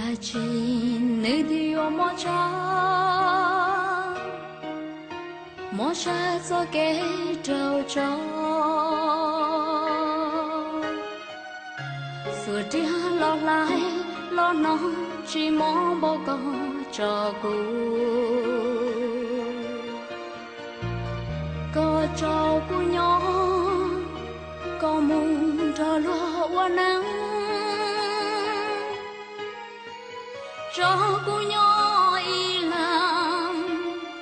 Dab tsi nws twb yuav mob tshaj, mob tshaj txoj kev raug tso. Xuas riam los hlais los hnov tsis mob npaum ko tso kuv. Koj tso kuv nyob, koj mus nrog luag ua neej. Tso kuv nyob ib leeg,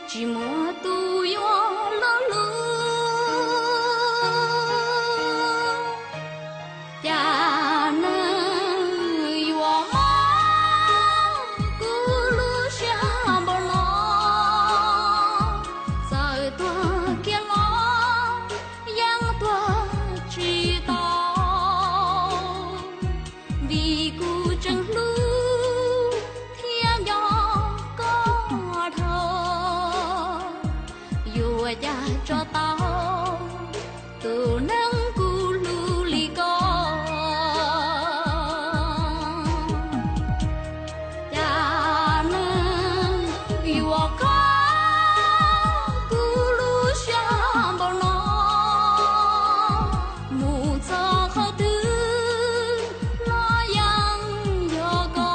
tsis muaj tus yuav los hlub. Cas neeg yuav mob kuv lub siab npaum no, txawm tuag kiag los yeej tuag tsis tau. Vim kuv tseem hlub thiab nco koj dhau, yuav ua cas tso tau tus neeg kuv hlub li koj. Cas neeg yuav kho kuv lub siab npaum no, mus txog qhov twg los yeej yog koj.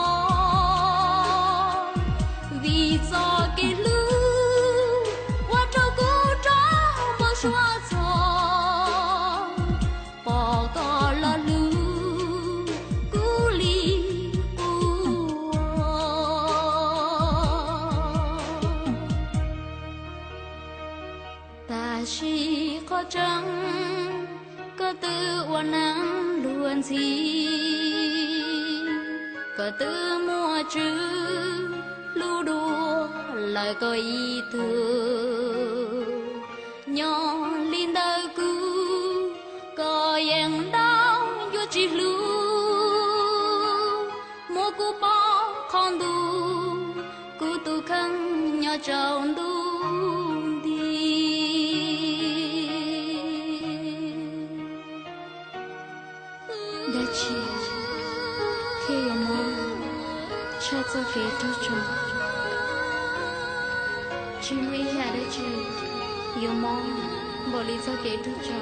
Vim txoj kev hlub ua rau kuv rov npau suav txog, pom koj los hlub kuv li ua. Tab sis qhov tseeb, koj twb ua neej luag ntxhi, koj twb muaj tswv hlub dua lawm koj ib tug. Nyob li ntawd kuv, koj yeej nrauj yuav tsis hlub, muab kuv pov qhov ntuj, kuv tus kheej nyob tsaus ntuj nti. Dab tsi thiaj yuav mob tshaj txoj kev raug tso? Tsis muaj ib yam dab tsi yuav mob npaum li txoj kev raug tso,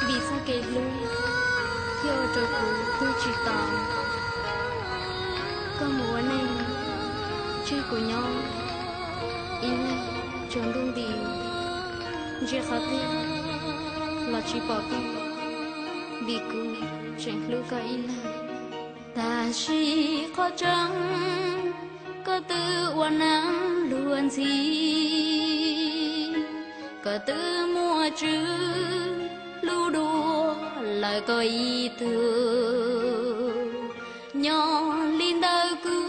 vim txoj kev hlub thiaj ua rau kuv tu tsis tau. Koj mus ua neej, tseg kuv nyob ib leeg tsaus ntuj nti, ntsia qhov twg los tsis pom koj, vim kuv tseem hlub koj ib leeg. Tab sis qhov tseeb, koj twb ua neej luag ntxhi, koj twb muaj tswv hlub dua lawm koj ib tug. Nyob li ntawd kuv